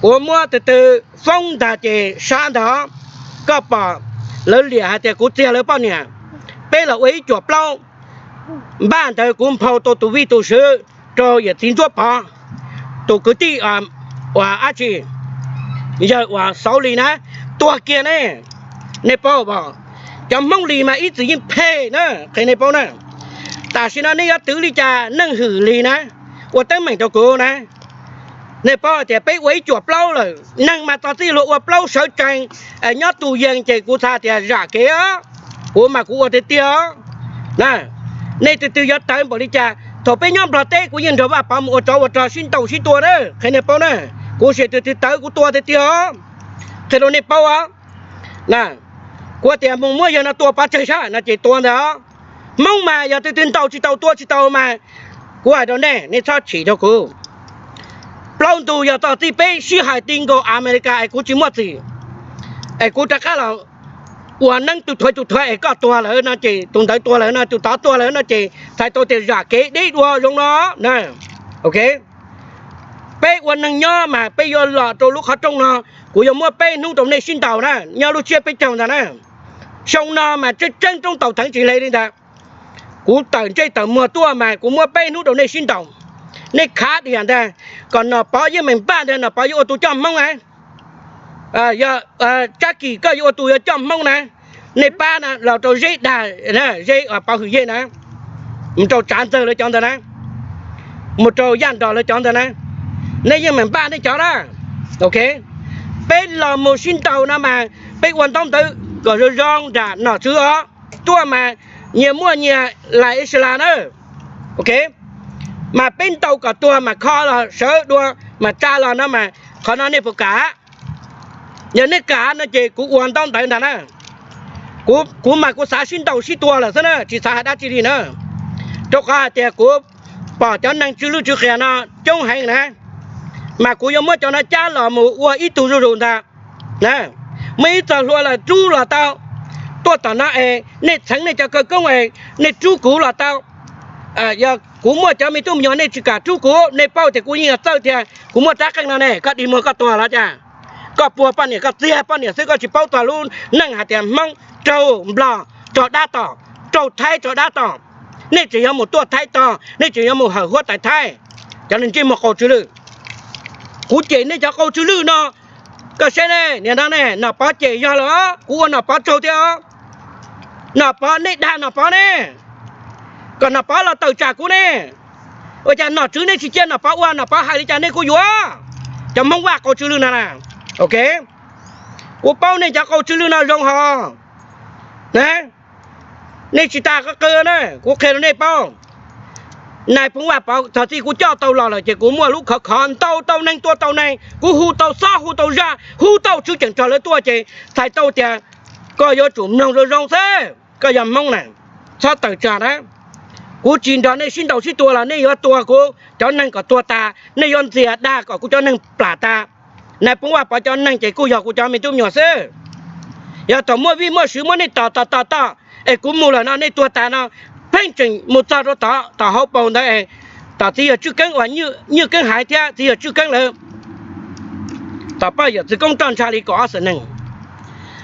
kuv muab tus twg foob ntag ces sab ntag. Koj pom lawv liam hais tias kuv txiag lawv poj niam. Peb los ua ib cuam plaub, npaj ntawd kuv nphau tau tus vij tus sw rau yawm txiv Ntsuab Pov, tus kwv tij uas dab tsi, yawg uas Xauv Lis na, tuag kiag ne. Nej paub, cov Hmoob Lis mas ib txwm yeej phem na, qhia nej paub na. Tam sim no nej yuav twv li cas neeg hwm Lis na, ua teeb meem rau kuv na. Nej paub tias peb ua ib cuam plaub lawm, neeg mas txog txij luag ua plaub sawv tsees, nyob tus yees ces kuv txhais tias zam kev os. Kuv mas kuv ua tiag tiag os. Nej tus twg yuav tawv npaum li cas, thaum peb nyob Nplog teb kuv yeej nrog Vaj Pov mus ua tsov ua rog sib ntaus sib tua na, qhia nej paub na. Kuv sim tus twg tawv kuv tua tiag tiag os, qhia rau nej paub os. Kuv tias mus muab yawg no tua pov tseg sab no ces tua ntawd os. Hmoob mas yog tus twg ntaus tsis tau tua tsis tau mas, kuv hais rau nej, nej txhob chim rau kuv. Plaub ntug yog txog txij peb sib hais ti nkaus Amelikas es kuv tsis muaj txim, es kuv rov qab los ua neeb tus thuav tus thuav es koj tuag lawm no ces tus ntawd tuag lawm no, tus tod tuag lawm no ces txhais tau tias zam kev deb dua zoo no na. Peb ua neeg nyob mas peb yuav los rau lub qhov rooj no, kuv yuav muab peb hnub rau nej sib ntaus na, nyob lub tsiab peb caug ntag na. Xyoo no mas tseeb tseeb roob taus theev tsis hle li ntag. Kuv tawm ntsej tawm muag tuaj mas kuv muab peb hnub rau nej sib ntaus. Nej khav diam ntag, kom Nom Pov yeej meem npaj ntag, Nom Pov yuav ua tus coj Hmoob na. Yog Tsab Kis koj yuav ua tus yuav coj Hmoob na, nej pab na los rau Zeb Dag, Zeb Pov Hwm Yej na, mus rau Tsav Ntxawg lawv cov ntawd na, mus rau Yaj Nros lawv cov ntawd na, nej yeej meem npaj nej cov na. Peb los mus sib ntaus no mas peb ua ntaub ntawv kom zoo zoo nram nom tswv os. Tuaj mas nyias muaj nyias lais ib sab las na. Mas peb ntaus kom tuag mas kho los sawv dua mas tsa los no mas qhov no nej puas kam? Yog nej kam no ces kuv ua ntaub ntawv ntag na. Kuv mas kuv xav sib ntaus sib tua lawm xwb na, tsis xav hais dab tsi li na. Rau qhov hais tias kuv pom cov neeg tsw lwj tsw qias no coob heev na, mas kuv yuav muab cov no cab los mus ua ib tug zuj zus ntag. Muaj ib txog hlua los rub los tau, tuaj tom no es nej txheev nej cov khawv koob es nej rub kuv los tau. Yog kuv muaj cov me tub me nyuam nej tsis kam rub kuv, nej paub tias kuv yeej yog txawj tiag, kuv muaj rab qeej no ne, koj dig muag koj tuag los cas? Koj puag poj niam, koj txiag poj niam xwb, koj tsis paub txog lub neej hais tias Hmoob raug Nplog rau dab tom, raug Thaib rau dab tom. Nej tseem yuav mus tuaj Thaib tog, nej tseem yuav mus hawm huab tais Thaib, cov neeg ntsej muag qau tsw lwj. Kuv cem nej cov qau tsw lwj no, koj saib ne, niam no ne, Nom Pov cem yog lawm, kuv ua Nom Pov tsaug thiab os. Nom Pov, nej dag Nom Pov ne, kom Nom Pov los tawm tsam kuv ne. Ua cas nom tswv nej tsis cia Nom Pov ua, Nom Pov hais li cas nej kuj yuav? Cov Hmoob Vaj qau tsw lwj no na, ok, kuv paub nej cov qau tsw lwj no zoo hos. Nej tsis tas qw qw na, kuv qhia rau nej paub. Nais Phoo Vaj Pov txog txij kuv coj tau los lawm ces kuv muaj lub khov khov ntaus tau neeg tua tau neeg, kuv hu tau xob hu tau zaj, hu tau tswv ceem rog lawv tuaj ces txhais tau tias koj yuav tsum mloog zoo zoo xwb, koj yog Hmoob na, txhob tawm tsam na. Kuv tsis nrog nej sib ntaus sib tua los nej yuav tua kuv cov neeg kom tuag tas, nej yuav ntxias dag kom kuv cov neeg plam tas. Nais Phoo Vaj Pov cov neeg ces kuj yog kuv cov me tub me nyuam xwb. Yog thaum muaj vij muaj sw muab nej tom tom tom tom es kuv mus lawm no nej tuag tas no, pheej tseem mus txog rau tod tom hauv paus ntawd es tom txiv yawg Tswj Keeb uas Nywj Keeb haiv thiab txiv yawg Tswj Keeb lawv tom poj yawm txwv koob roj ntsha li kaum ob xees neeg.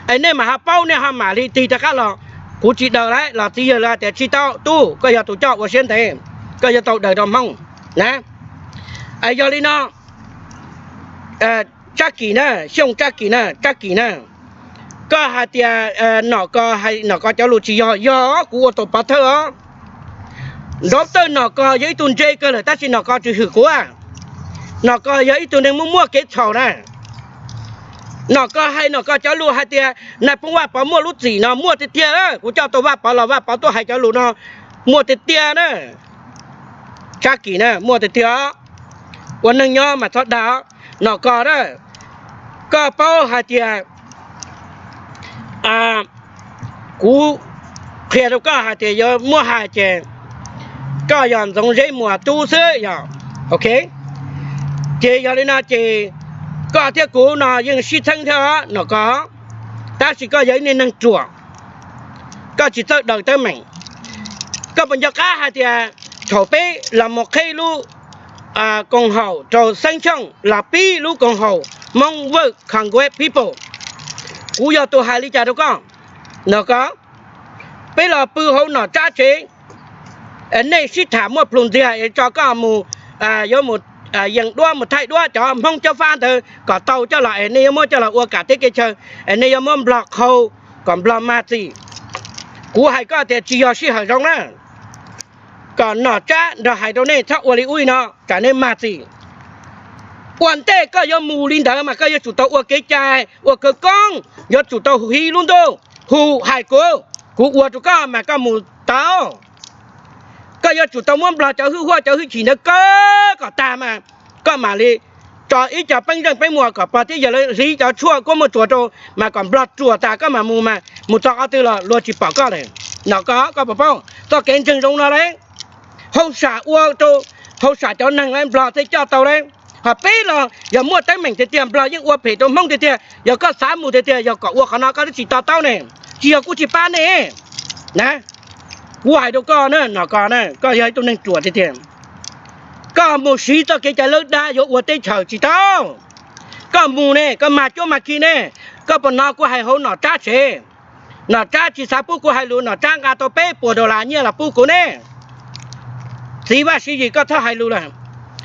Es nej mam ho paub nej ho mam li tig rov qab los. Kuv tsis daws lawm los txiv yawg lawv tias tsis tau, tub, koj yog tus coj ua siab ntev, koj yuav tau daws rau Hmoob na. Es yog li no, Tsab Kis na, Xyooj Tsab Kis na, Tsab Kis na, koj hais tias Nom Kos hais Nom Kos cov lus tsis yog, yog kuv ua tus pov thawj os. Nrov tawj Nom Kos yog ib tug ntse kawg lawm tab sis Nom Kos tsis hwm kuv. Nom Kos yog ib tug neeg muaj muaj kev txhaum na. Nom Kos hais Nom Kos cov lus hais tias Nais Phoo Vaj Pov muaj lub txim no muaj tiag tiag, kuv coj tau Vaj Pov los Vaj Pov tuaj hais cov lus no muaj tiag tiag na. Tsab Kis na, muaj tiag tiag. Ua neeg nyob mas txhob dag. Nom Kos na, koj paub hais tias kuv qhia rau koj hais tias yuav muab hais ces koj yog Ntxoov Zeb Muas tub xwb yog, ok. Ces yog li no ces koj thiab kuv no yeej sib txheeb thiab Nom Kos, tab sis koj yog ib neeg ruam. Koj tsis txawj daws teeb meem. Koj puas nco qab hais tias thaum peb los mus qhib lub koom haum rau Xeeb Xyooj los pib lub koom haum Hmoob Work Congress People, kuv yog tus hais li cas rau koj? No koj, peb los pw hauv Nom Tsab tsev, nej sib tham muaj plhus ntxiag es tso koj mus, yuav mus yees duab mus thaij duab cov Hmoob Cob Fab ntawd kom tau coj los es nej yuav muab coj los ua kam teb kev chaw, es nej yuav muab Nplog qhau kom Nplog mag txim. Kuv hais koj tias tsis yog sij hawm zoo na, kom Nom Tsab nrog hais rau nej txhob ua li ub li no tsam nej mag txim. Ua ntej koj yuav mus li ntawd mas koj yuav tsum tau ua kev cai ua khawv koob, yuav tsum tau hiv lub ntuj hu hais kuv, kuv ua rau koj mas koj mus tau. Koj yuav tsum tau muab Nplog cov hwj huaj cov hwj chim ntawd kaw kom tag mas koj mam li tso ib co peeb zeej peeb muas kom pog thiab yawg lawv hliv cov tshuaj kuab muaj tsuas rau mas kom Nplog ruam tas koj mam mus mas mus txog qhov twg los luag tsis pom koj lawm. No koj, koj puas paub txoj kev ntseeg zoo no lawm? Hauj sam ua rau, hauj sam cov neeg lawm Nplog thiaj coj tau lawm. Ho peb los yog muaj teeb meem tiag tiag Nplog yeej ua phem rau Hmoob tiag tiag, yog koj xav mus tiag tiag yog kom ua qhov no koj twb tsis to taub ne, tsis yog kuv tsis pab nej na. Kuv hais rau koj na, Nom Kos na, koj yog ib tug neeg ruam tiag tiag. Koj mus siv txoj kev cai lawb dab yuav ua teb chaws tsis tau. Koj mus ne koj mag cuab mag khi ne, koj puas hnov kuv hais hauv Nom Tsab tsev? Nom Tsab tsis xav pub kuv hais lus, Nom Tsab nqa tau peb puas dollar nyiaj los pub kuv ne. Txiv Vaj Siv Yim koj txhob hais lus lawm,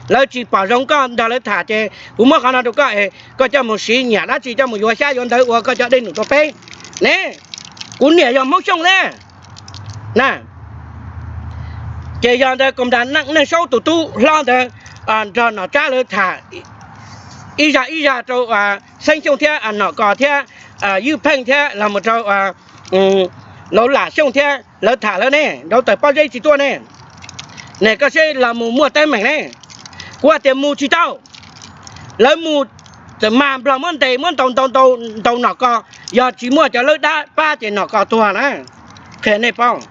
lawv tsis pom zoo koj nrog lawv tham ces kuv muab qhov no rau koj es koj coj mus siv nyiam dab tsi coj mus yuav xyab yuav ntawv ua koj cov dej num rau peb ne. Kuv niam yog Hmoob Xyooj thiab na. Ces yog ntawd koom nram Neej Saub tus tub hlob ntawd nrog Nom Tsab lawv tham ib zaj ib zaj rau Xeeb Xyooj thiab Nom Kos thiab Ywj Pheej thiab los mus rau Lauv Lam Xyooj thiab lawv tham lawv ne, Rauv Taws Pob Zeb tsis tuaj ne. Ne koj seb los mus muaj teeb meem ne. Kuv hais tias mus tsis tau. Lawv mus txawm mag Nplog muab ntes muab ntaus ntaus ntaus ntaus Nom Kos, yog tsis muaj cov lawb dab pab ces Nom Kos tuag na. Qhia nej paub,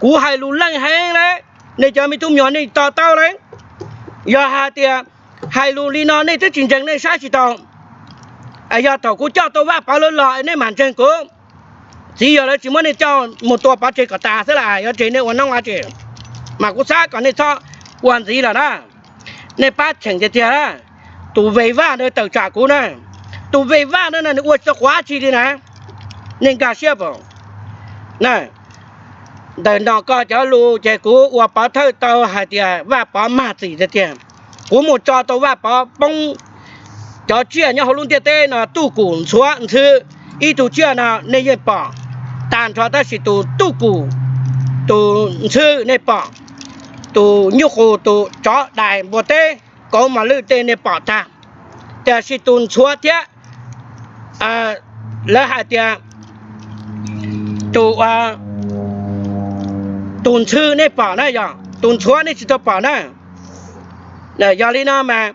kuv hais lus leej heev lawm, nej cov me tub me nyuam nej to taub lawm. Yog hais tias hais lus li no nej twb tsis ntseeg nej saib tsis taus. Yog thaum kuv coj tau Vaj Pov lawv los nej mam ntseeg kuv. Txiv yawg lawv tsis muab nej coj mus tua pov tseg kom tas xwb las, yuav tseg nej ua noob ua tsev. Mas kuv xav kom nej txhob ua ntxiv lawm na. Nej pab cheem tiag tiag, tus Ve Vaj ntawd tawm tsam kuv na. Tus Ve Vaj ntawd na nws ua tsis tau quav tsi li na. Nej nkag siab pas. Ntawm Nom Kos cov lus ces kuv ua pov thawj tau hais tias Vaj Pov mag txim tiag tiag. Kuv mus tso tau Vaj Pov poob cov tsiaj nyob hauv lub ntiaj teb no tuj kum ntxhuav ntxhw. Ib tug tsiaj no nej yeej pom tag nrho tab sis tus tuj kum, tus ntxhw nej pom, tus nyuj qus, tus tsov dais npua teb, kauv mos lwj tej nej pom tag. Tiam sis tus ntxhuav thiab, lawv hais tias tus, tus ntxhw nej pom na, yog tus ntxhuav nej tsis tau pom na. Yog li no mas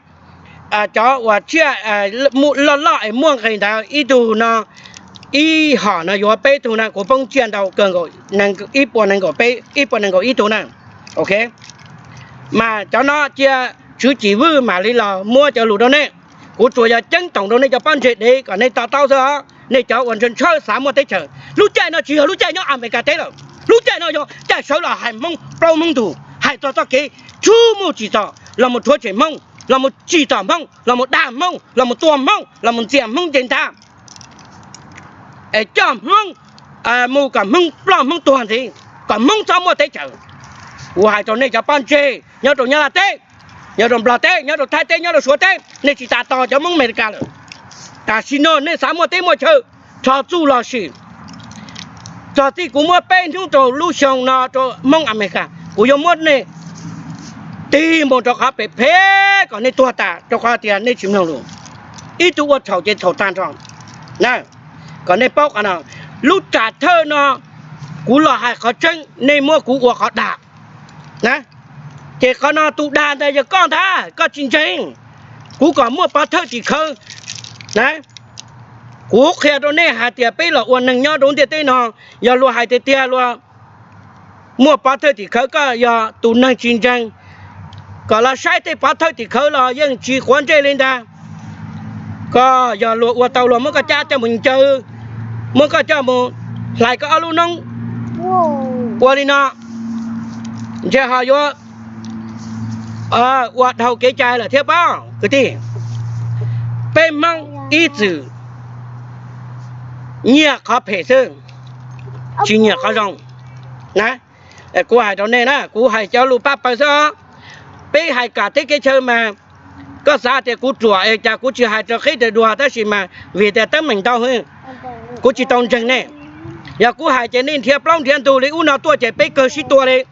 cov uas tsiaj loj loj es muaj nqis ntawd ib tug no, ib hom no yuav peb tug na, kuv poob tsiaj ntau kawg nkaus, ib puas nees nkaum peb, ib puas nees nkaum ib tug na. Ok, mas cov no cia Tswv Cim Vwj mam li los muab cov lus rau nej. Kuv tsuas yog ceeb toom rau nej cov pob ntseg dev kom nej to taub xwb os. Nej cov uas ntshaw ntshaw xav muaj teb chaws, lub caij no tsis yog lub caij nyob Amelikas teb lawm. Lub caij no yog caij sawv los hais Hmoob plaub Hmoob ntug, hais txog txoj kev tshwj muj tsim txom los mus rhuav tshem Hmoob, los mus tsim txom Hmoob, los mus dag Hmoob, los mus tua Hmoob, los mus ntxias Hmoob nce ntav, es coj Hmoob mus kom Hmoob ploj Hmoob tuag ntxiv, kom Hmoob txhob muaj teb chaws. Kuv hais rau nej cov pob ntseg nyob rau Nyab Laj teb, nyob rau Nplog teb, nyob rau Thaib teb, nyob rau Suav teb, nej tsis tas tos cov Hmoob Amelikas lawm. Tam sim no nej xav muaj teb muaj chaw, rho txuj los sim. Txog txij kuv muab peb hnub rau lub xyoo no rau Hmoob Amelikas, kuv yuav muab nej tig mus rau qhov pem phem kom nej tuag tas rau qhov tias nej tsis mloog lus. Ib tug ua txhaum ces txhaum tag nrho. Kom nej paub qhov no, lub tsam thawj no kuv los hais qhov tseeb, nej muab kuv ua qhov dag na. Ces qhov no tus dag ntag yog koj ntag, koj tsis ntseeg. Kuv kom muaj pov thawj tim khawv na. Kuv qhia rau nej hais tias peb los ua neeg nyob rau ntiaj teb no, yog luag hais tiag tiag luag muaj pov thawj tim khawv, koj yog tus neeg tsis ntseeg, kom los saib tej pov thawj tim khawv los yeej tsis quav ntsej li ntag. Koj yog luag ua tau luag muab koj cab coj mus ncaw, muab koj coj mus hlais koj ob lub noob, Ua li no, ntshe ho yuav ua dhau kev cai lawm thiab pob kwv tij. Peb Hmoob ib txwm nyiam qhov phem xwb, tsis nyiam qhov zoo na. Kuv hais rau nej na, kuv hais cov lus pab paws xwb os. Peb hais kam teb kev chaw mas, koj xav tias kuv ruam es cas kuv tsis hais raws qhib raws dua, tab sis mas vim tias teeb meem ntau, kuv tsis tau ntseeg nej. Yog kuv hais ces nej nrhiav plaub nrhiav ntug li ub no tuaj ces peb kawg sib tua li.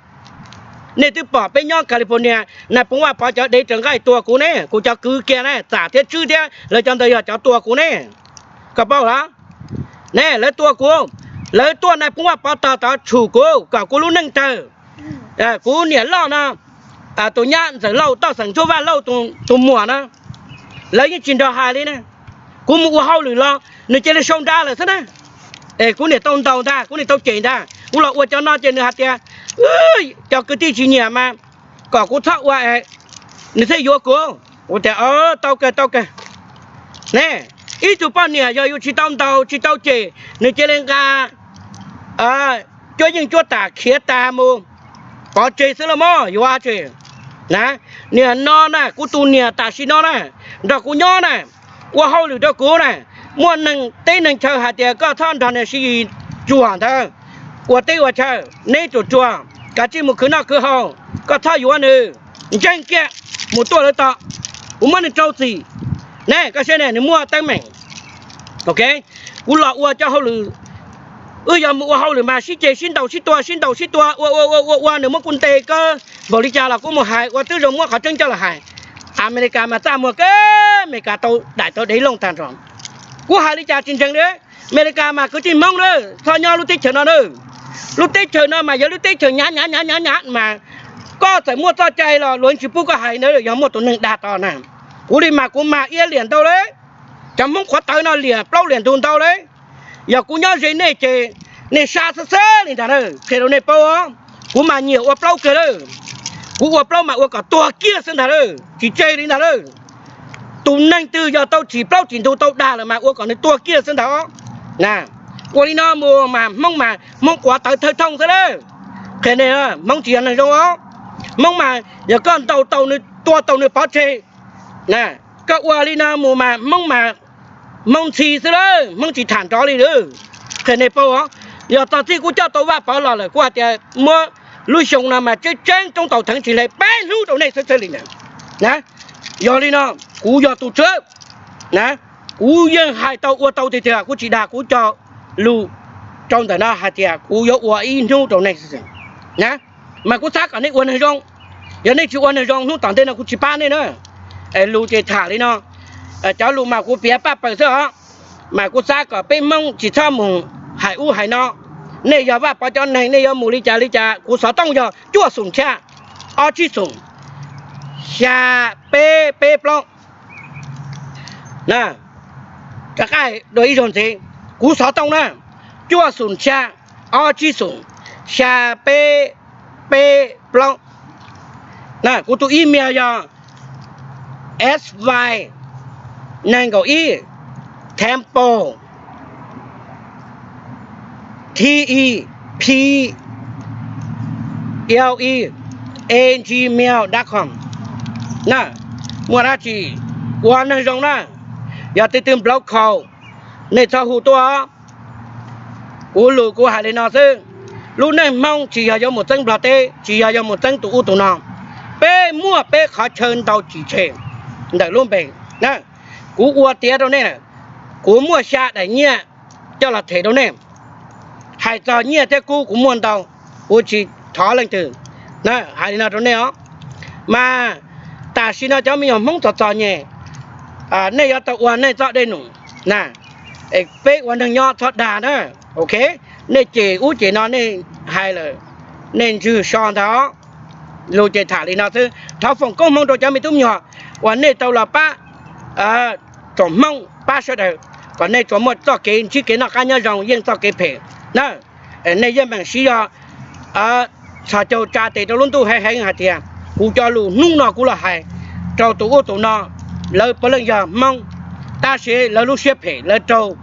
Nej twb pom peb nyob California, nais phoo Vaj Pov cov dev raws nqaij tua kuv ne, kuv cov kwv kiag na, Txam thiab Tswb thiab lawv cov ntawd yog cov tua kuv ne. Koj paub los? Ne, lawv tua kuv, lawv tuaj nais phoo Vaj Pov tog tod tshum kuv kom kuv lub neej tawg. Kuv niam loj no, tus nyab Ntxawm Lauj, toj xeem Ntsuab Vaj Lauj tus muam na, lawv yeej tsis nrog hais li na. Kuv mus ua hauj lwm los nws cia li sau nra lawm xwb na. Es kuv niam tau ntaus ntag, kuv niam tau cem ntag, kuv los ua cov no ces nws hais tias cov kwv tij tsis nyiam mas kom kuv txhob ua, nws thiaj yuav kuv. Kuv tias tau kawg, tau kawg. Ne, ib tug poj niam yog yus tsis tau ntaus tsis tau cem, nws cia li nqa cuab yeej cuab tam khiav tas mus pov tseg xwb los mas yuav tsi na. Niam no na, kuv tus niam tam sim no na, nrog kuv nyob na, ua hauj lwm rau kuv na, muaj neeg teb neeg chaw hais tias koj txhob nrog niag Siv Yis tsuag ntawd ua teb ua chaw, neb ruam ruam, kav tsij mus khwv noj khwv haus, koj txhob yuav nws, ntseeg kiag, mus tuaj lawv tod, kuv muab nws rau txim. Ne, koj saib ne, nws muaj teeb meem. Ok, kuv los ua cov hauj lwm, wb yog mus ua hauj lwm mas sib ceg sib ntaus sib tua sib ntaus sib tua ua ua ua ua ua, nws muab kuv ntes kawg npaum li cas los kuv mus hais ua twb zoo muab qhov tseeb coj los hais. Amelikas mas txaj muag kawg, Amelikas tau daim tau dev looj tag nrho. Kuv hais li cas tsis ntseeg li. Amelikas mas kwv tij Hmoob na, txhob nyob lub teb chaws no na. Lub teb chaws no mas yog lub teb chaws nyav nyav nyav nyav nyav mas koj txawm muaj txoj cai los luag tsis pub koj hais ntawd, yog muaj tus neeg dag tod na. Kuv li mas kuv mag iab liam ntau li. Cov Hmoob qhuav tawv no liam plaub liam ntug ntau li. Yog kuv nyob ze nej ces nej sab xwb xwb li ntag na, qhia rau nej paub. Kuv mas nyiam ua plaub kawg lawm. Kuv ua plaub mas ua kom tuag kiag xwb ntag lawm, tsis tseg li ntag lawm. Tus neeg twg yog tau tsim plaub tsim ntug tau dag lawm mas ua kom nws tuag kiag xwb ntag. Ua li no mus mas Hmoob mas Hmoob quav tawv thawj thooj xwb lawm. Qhia nej, Hmoob tsis yog neeg zoo os. Hmoob mas yog koj ntaus tau nws, tua tau nws pov tseg, koj ua li no mus mas Hmoob mas Hmoob ntxhi xwb lawm, Hmoob tsis tham nrov li lawm. Qhia nej paub os, yog txog txij kuv coj tau Vaj Pov los lawm kuv hais tias muab lub xyoo no mas tseeb tseeb roob tau theev tsis hle peb hnub rau nej xwb xwb li ntag. Yog li no, kuv yog tus tswv na, kuv yeej hais tau ua tau tiag tiag, kuv tsis dag, kuv cog lus rau ntawm no hais tias kuv yuav ua ib hnub rau nej xwb na. Mas kuv xav kom nej ua neeg zoo, yog nej tsis ua neeg zoo hnub tom ntej no kuv tsis pab nej na. Lus ces tham li no, cov lus mas kuv piav paj paws xwb os. Mas kuv xav kom peb Hmoob tsis txhob mus hais ub hais no. Nej yog Vaj Pov cov neeg, nej yuav mus li cas li cas, kuv xov tooj yog cuaj xoom xya, ob tsib xoom, xya peb peb plaub. Rov qab dua ib zaug ntxiv, kuv xov tooj na, cuaj xoom xya, ob tsib xoom, xya peb peb plaub. Kuv tus email yog S Y nees nkaum ib temple T E P L E at gmail dot com. Na, muaj dab tsi ua neeg zoo na, yog twg twg nplauv khaus, nej txhob hu tuaj. Kuv lus kuv hais li no xwb, lub neej Hmoob tsis yog yuav mus txeeb Nplog teb, tsis yog yuav mus txeeb tus ub tus no. Peb muaj peb qhov chaw ntau tsis tseg ntawm lub npe. Kuv ua tiav rau nej, kuv muaj xya daim nyiaj coj los them rau nej. Hais txog nyiaj thiab kub kuv muaj ntau, kuv tsis thov leej twg. Hais li no rau nej os, mas tam sim no cov me nyuam Hmoob txom txom nyem, nej yuav tau ua nej txoj dej num na. Peb ua neeg nyob txhob dag na. Ok, nej cem ub cem no nej hais lawm, nej ntswg so ntag. Lus ces tham li no xwb, thov foom koob hmoov rau cov me tub me nyuam uas nej tau los pab tsoom Hmoob, pab sawv daws, kom nej tsuas muaj txoj kev ntsib kev noj qab nyob zoo, yeej txoj kev phem na. Nej yeej meem siv zog txhos caug tsa tes rau lub ntuj heev heev hais tias kuv cov lus hnub no kuv los hais rau tus ub tus no, lawv puav leej yog Hmoob, tab sis lawv lub siab phem lawv raug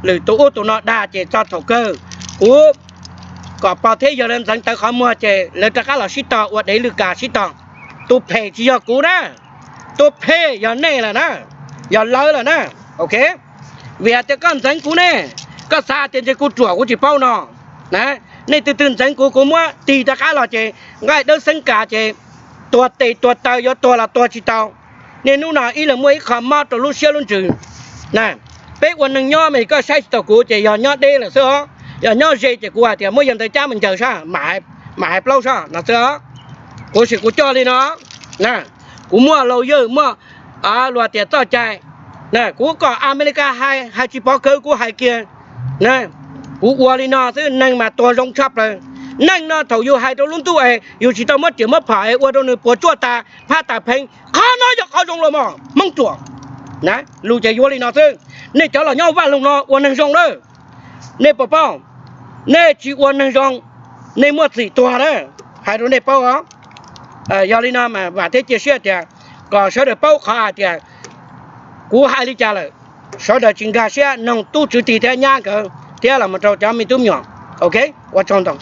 lwm tus ub tus no dag ces txog thaum kawg kuv kom pog thiab yawg lawv ntxeev tawv qhov muag ces lawv rov qab los sib tog ua dev lwj kas sib tog. Tus phem tsis yog kuv na, tus phem yog nej lawm na, yog lawv lawm na. Ok, vim hais tias koj ntxeev kuv ne, koj xav tias ntshe kuv ruam kuv tsis paub no. Nej twg twg ntxeev kuv, kuv muab tig rov qab los ces nqaij dawb xeeb kas ces tuag tes tuag taw, yuav tuag los tuag tsis tau. Niaj hnub no ib leeg muaj ib qho mob rau lub siab lub ntsws. Peb ua neeg nyob mas koj saib tsis taus kuv ces yog nyob deb lawm xwb os. Yog nyob ze ces kuv hais tias muab yawg ntawd cab mus ncaws sab, mam hais plaub sab no xwb os. Kuv sim kuv coj li no, kuv muaj lawyers, muaj luag tias txoj cai. Kuv kom Amelikas hais, hais tsis pov khawv kuv hais kiag. Kuv ua li no xwb neeg mas tuag zoo tshaj plaws. Neeg no thaum yus hais rau lub ntuj es yus tsis tau muab riam muab phom es ua rau nws puas tsuaj tas phab tas pheej, qhov no yog qhov zoo los mas Hmoob ruam. Lus ces yuav li no xwb. Nej cov los nyob Vaj Loog no ua neeg zoo lawm, nej puas paub? Nej tsis ua neeg zoo, nej muaj txim tuag na, hais rau nej paub os. Yog li no mas vam thiab cia siab tias kom sawv daws paub qhov hais tias kuv hais li cas lawm, sawv daws tsis nkag siab noog tub Tswv Tig thiab nyab nkawd thiab los mus rau cov me tub me nyuam. Ok, ua tsaug ntau.